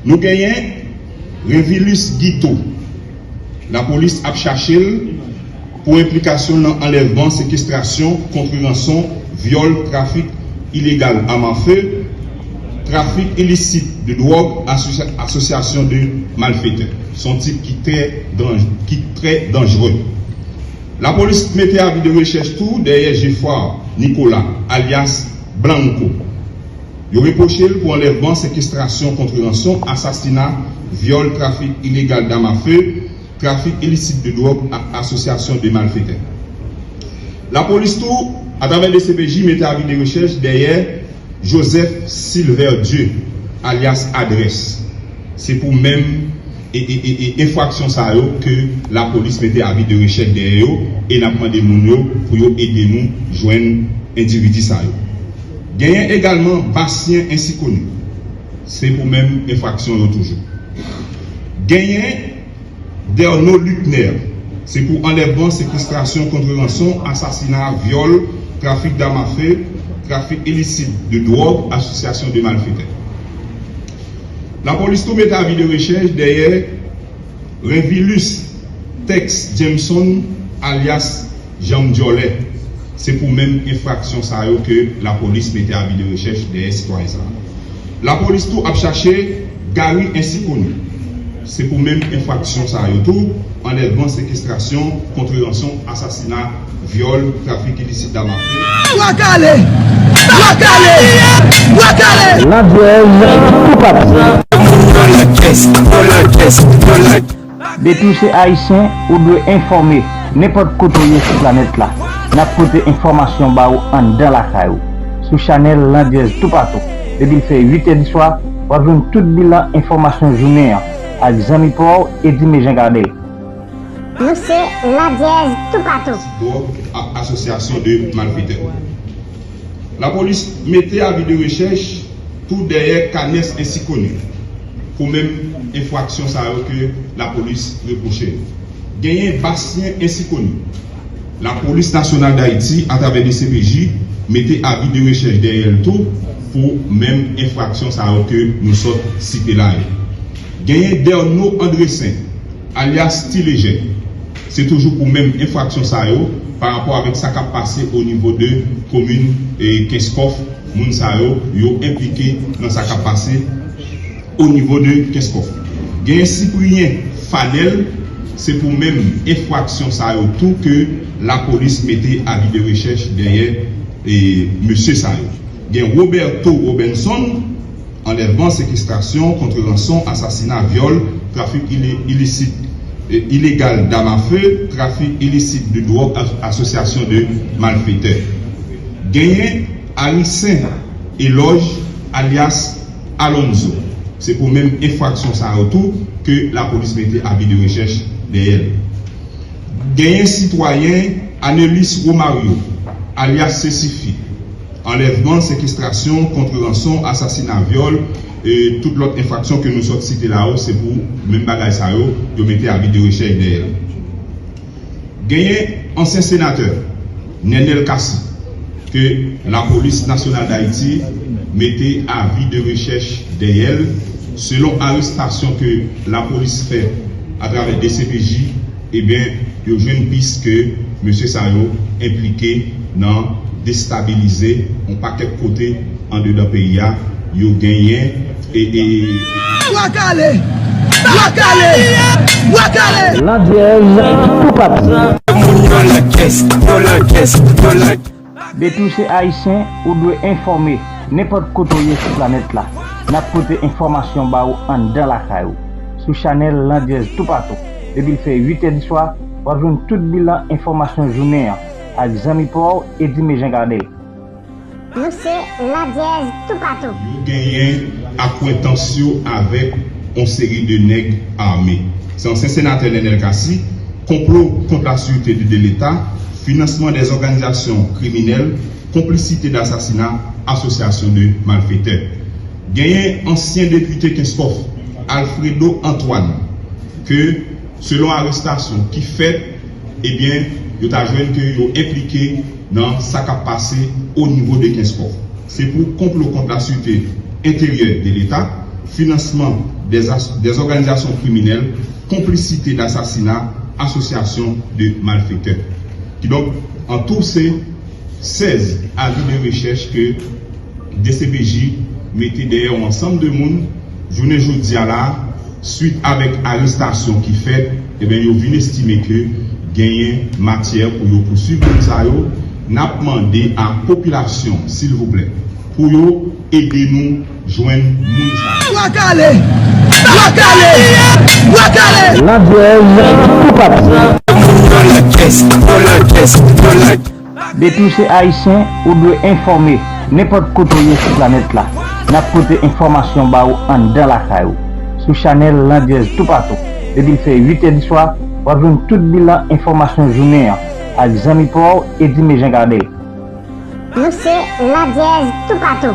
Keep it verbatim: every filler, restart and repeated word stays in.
Nou genyen Revilus Guito. Lapolis ap chache l pou enplikasyon nan anlèvman, sekestrasyon, kontreranson, vyòl, trafik ilegal a ma fe, trafik ilisit de dwòg, asosya- asosyasyon de malfetè. Se yon tip ki trè danj- ki trè danjre. Lapolis mete avi de rechèch tou dèyè Geffrard Nicolas, alyas Blanco. Yo repwoche l pou anlèvman, sekestrasyon, kontreranson, asasina, vyòl, trafik ilegal dam a fe, trafik ilisit de dwòg ak asosyasyon de malfetè. Lapolis tou, atravè D C P J, mete avi de rechèch dèyè Joseph Silverdieu, alyas Adrès. Se pou menm e, e, e, e enfraksyon sa yo ke lapolis mete avi de rechèch dèyè yo, e n ap mande moun yo pou yo ede nou jwenn endividi sa yo. Genyen egalman Bastien Insikoni. Se pou menm enfraksyon yo toujou. Genyen Derno Luckner. Se pou anlèvman, sekestrasyon, kontreranson, asasina, vyòl, trafik dam a fe, trafik ilisit de dwòg, asosyasyon de malfetè. Lapolis tou mete avi de rechèch dèyè Renvilus Tex Jameson, alyas Janm Djòlè. Se pou menm enfraksyon sa yo ke lapolis mete avi de rechèch dèyè sitwayen sa a. Lapolis tou ap chache Gary Insikoni. Se pou menm enfraksyon sa yo tou, anlèvman, sekestrasyon, kontreranson, asasina, vyòl, trafik ilisit dam a fe. Bwa kale! Bwa kale! Bwa kale! Landjèz toupatou. Depi w se ayisyen, ou dwe enfòme. Nenpòt kote w ye sou planèt la, n ap pote enfòmasyon ba ou anndan lakay ou. Sou chanèl Landjèz toupatou, depi l fè uit è di swa, w ap jwenn tout bilan enfòmasyon jounen an ak zanmi pa w, Eddy Mejan Gardel. Nou se Landjèz toupatou. Dwòg ak asosyasyon de malfetè. Lapolis mete avi de rechèch tou dèyè Canès Insikoni pou menm enfraksyon sa yo ke lapolis repwoche yo. Genyen Bastien Insikoni. Lapolis Nasyonal d Ayiti, atravè D C P J, mete avi de rechèch dèyè l tou pou menm enfraksyon sa yo ke nou sot site la yo. Genyen Derno Andressen, alyas Ti Lejè. Se toujou pou menm enfraksyon sa yo, pa rapò avèk sa k ap pase o nivo de komin, e, Kenskòf. Moun sa yo, yo enplike nan sa k ap pase o nivo de Kenskòf. Genyen Cyprien Fanel, se pou menm enfraksyon sa yo tou ke lapolis mete avi de rechèch dèyè, e, mesye sa yo. Gen Roberto Robenson, anlèvman, sekestrasyon, kontreranson, asasina, vyòl, trafik ili- ilisit, e, ilegal dam a fe, trafik ilisit de dwòg, as- asosyasyon de malfetè. Genyen Arisen Elòj, alyas Alonzo. Se pou menm enfraksyon sa yo tou ke lapolis mete avi de rechèch dèyè l. Genyen sitwayen Anelis Romario, alyas Sesifi. Anlèvman, sekestrasyon, kontreranson, asasina, vyòl, e tout lòt enfraksyon ke nou sot site la yo, se pou menm bagay sa yo, yo mete avi de rechèch dèyè l. Genyen ansyen senatè Nenel Cassy, ke lapolis nasyonal d Ayiti mete avi de rechèch dèyè l, selon arestasyon ke lapolis fè atravè D C P J, ebyen, yo jwenn pis ke mesye sa yo enplike nan destabilize yon pakèt kote andedan peyi a, yo genyen e, e, Bwa kale! Bwa kale! Bwa kale! Landjèz toupatou. Depi w se ayisyen, ou dwe enfòme. Nenpòt kote w ye sou planèt la, n ap pote enfòmasyon ba ou anndan lakay ou. Sou chanèl Landjèz toupatou. Depi l fè uit è di swa, w ap jwenn tout bilan enfòmasyon jounen an ak zanmi pa w, Eddy Mejan Gardel. Nou se Landjèz toupatou. Yo genyen akwentans yo avèk yon seri de nèg ame. Se ansyen senatè Nenel Cassy, konplo kont la sûreté de, de l'État, finansman dè òganizasyon kriminèl, konplisite dasasina, asosyasyon de malfetè. Genyen ansyen depite Kenskòf, Alfredo Antoine, ke, selon arestasyon ki fèt, ebyen, yo ta jwenn ke yo enplike nan sa k ap pase o nivo de Kenskòf. Se pou konplo kont la sûreté intérieure de l'État, finansman des, as- des organisations criminelles, complicité d'assassinat, association de malfaiteurs. Kidonk, an tou se sèz avi de rechèch ke D C P J mete dèyè yon ansanm de moun. Jounen jodi a la, swit avèk arestasyon ki fèt, ebyen, yo vin estime ke genyen matyè pou yo pouswiv moun sa yo. N ap mande a popilasyon, silvouplè, pou yo ede nou jwenn moun sa yo. Bwa kale! Bwa kale! Bwa kale! Landjèz toupatou. Depi w se ayisyen, ou dwe enfòme. Nenpòt kote w ye sou planèt la, n ap pote enfòmasyon ba ou anndan lakay ou, sou chanèl Landjèz toupatou. Depi l fè uit è di swa, w ap jwenn tout bilan enfòmasyon jounen an ak zanmi pa w Eddy Mejen Gardel. Nou se Landjèz toupatou.